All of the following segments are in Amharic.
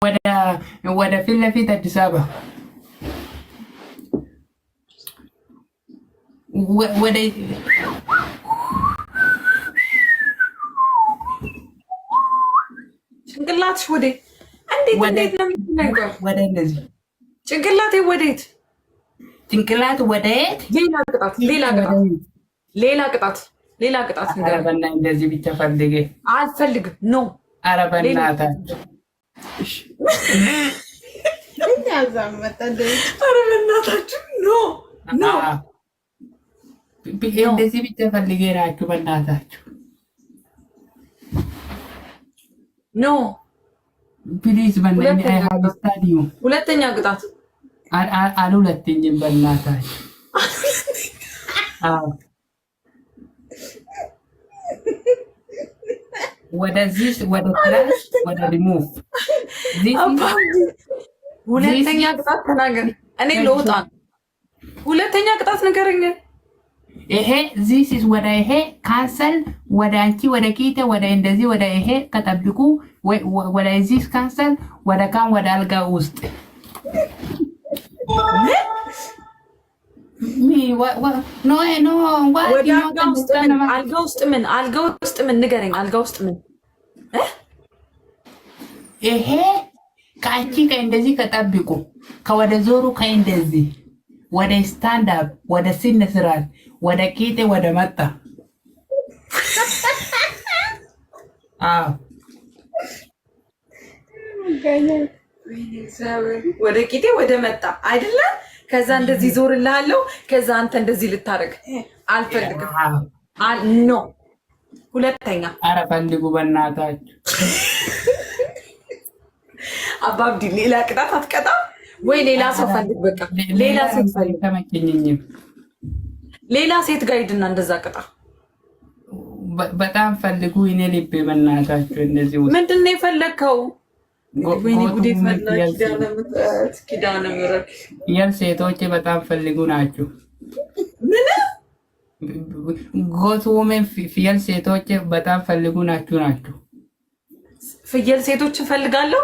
ወደ ፊት ለፊት አዲስ አበባ ወደ ጭንቅላትሽ ወዴት? እንዴት እንዴት ነው የሚነገር? ወደ እንደዚህ ጭንቅላቴ ወዴት? ጭንቅላት ወዴት? ሌላ ቅጣት፣ ሌላ ቅጣት፣ ሌላ ቅጣት፣ ሌላ ቅጣት። ኧረ በእናትህ እንደዚህ ብቻ ፈልጌ አልፈልግም። No። ኧረ በእናታችሁ፣ ኧረ በእናታችሁ፣ no, no። እንደዚህ ብቻ ፈልጌ ናችሁ፣ በእናታችሁ። No። Please በእናትህ፣ I have ስታዲየም። ሁለተኛ ቅጣት። አልሁለተኝም፣ በእናታችሁ። አዎ፣ ወደዚህ ወደ trash ወደ ሪሙቭ። ሁለተኛ ቅጣት ተናገር። እኔ ልወጣ ነው። ሁለተኛ ቅጣት ንገረኝ። ይሄ this is ወደ ይሄ cancel ወደ አንቺ ወደ ቂጤ ወደ እንደዚህ ወደ ይሄ ከጠብቁ ወደ this cancel ወደ come ወደ አልጋ ውስጥ። No, no. ወደ አልጋ ውስጥ ምን? አልጋ ውስጥ ምን? አልጋ ውስጥ ምን ንገረኝ። አልጋ ውስጥ ምን? ይሄ ከአንቺ ከእንደዚህ ከጠብቁ ከወደ ዞሩ ከእንደዚህ ወደ stand up ወደ ስነ ስርዓት ወደ ቂጤ ወደ መጣ። አዎ። ወደ ቂጤ ወደ መጣ አይደለ? ከዛ እንደዚህ ዞርልሃለሁ። ከዛ አንተ እንደዚህ ልታደርግ አልፈልግም። No፣ ሁለተኛ። አረ ፈልጉ በእናታችሁ። አባብዲ ሌላ ቅጣት አትቀጣም ወይ? ሌላ ሰው ፈልግ። በቃ ሌላ ሴት ፈልግ። ተመቸኝኝም። ሌላ ሴት ጋር ሂድና እንደዛ ቅጣ። በጣም ፈልጉ። እኔ ልቤ በእናታችሁ እንደዚህ ውስጥ ምንድን ነው የፈለግከው? ወይኔ ጉዴ ፈላ። ኪዳነ ምሕረት፣ ኪዳነ ምሕረት። ፍየል ሴቶች በጣም ፈልጉ ናችሁ። ምን? Goat women ፍየል ሴቶች በጣም ፈልጉ ናችሁ። ፍየል ሴቶች እፈልጋለሁ።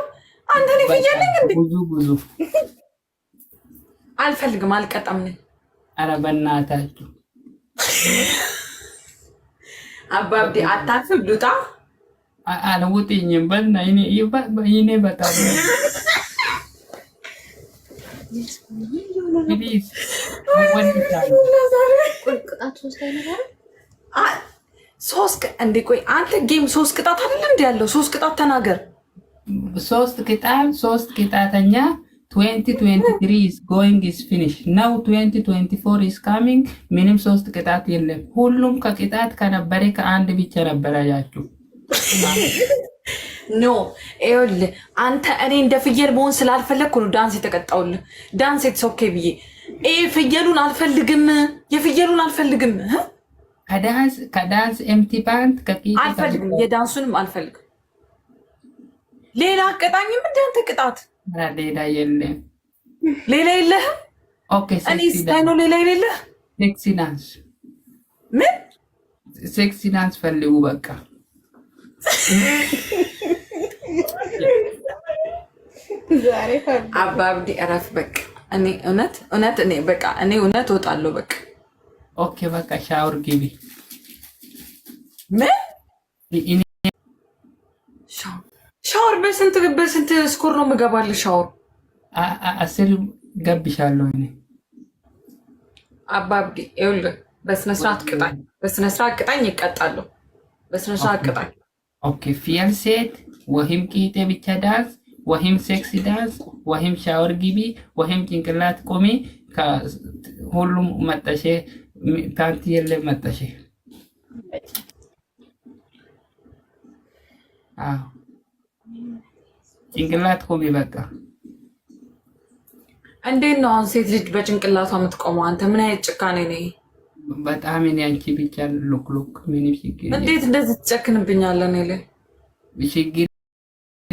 አንተ እኔ ፍየል ነኝ እንዴ? ብዙ ብዙ። አልፈልግም፣ አልቀጣም ነኝ። ኧረ በእናታችሁ። አባብዲ አታርፍም። ሉጣ። አልውጥኝም። በልና እኔ በጣም please። ቅጣት ሶስት አይነት አይደል? ሶስት እንዴ? ቆይ አንተ game ሶስት ቅጣት አይደል እንዲ ያለው? ሶስት ቅጣት ተናገር። ሶስት ቅጣት፣ ሶስት ቅጣተኛ። 2023 is going, is finish now. 2024 is coming። ምንም ሶስት ቅጣት የለም። ሁሉም ከቅጣት ከነበረ ከአንድ ብቻ ነበረ ያችሁ። No፣ ይኸውልህ አንተ እኔ እንደ ፍየል መሆን ስላልፈለግኩ ነው ዳንስ የተቀጣውልህ። Dance it's okay ብዬ ይሄ ፍየሉን አልፈልግም፣ የፍየሉን አልፈልግም። ከ dance empty pant ከቂጥ አልፈልግም፣ የዳንሱንም አልፈልግም። ሌላ አቀጣኝም እንደ አንተ ቅጣት። ሌላ የለም። ሌላ የለህም? Okay። እኔ ስታይ ነው ሌላ የሌለህ? Sexy dance። ምን? Sexy dance ፈልጉ በቃ። ዛሬ አባብዲ እረፍ በቃ። እኔ እውነት እውነት እኔ በቃ እኔ እውነት እወጣለሁ በቃ። Okay፣ በቃ ሻወር ግቢ። ምን? እኔ ሻወር በስንት score ነው የምገባልህ? ሻወር 10 ገብሻለሁ እኔ። አባብዲ ይኸውልህ፣ በስነ ስርዓት ቅጣኝ፣ በስነ ስርዓት ቅጣኝ፣ ይቀጣለሁ። በስነ ስርዓት ቅጣኝ። Okay፣ ፍየል ሴት ወይም ቂጤ ብቻ ዳንስ ወይም sexy dance ወይም ሻወር ግቢ ወይም ጭንቅላት ቆሚ። ሁሉም መጠሼ ፓንቲ የለም መጠሼ። አዎ፣ ጭንቅላት ቆሚ በቃ። እንዴት ነው አሁን ሴት ልጅ በጭንቅላቷ የምትቆመው? አንተ ምን አይነት ጭካኔ ነው ይሄ? በጣም እኔ አንቺ ብቻ look look ምንም ችግር እንዴት እንደዚህ ትጨክንብኛለህ? እኔ ላይ ችግር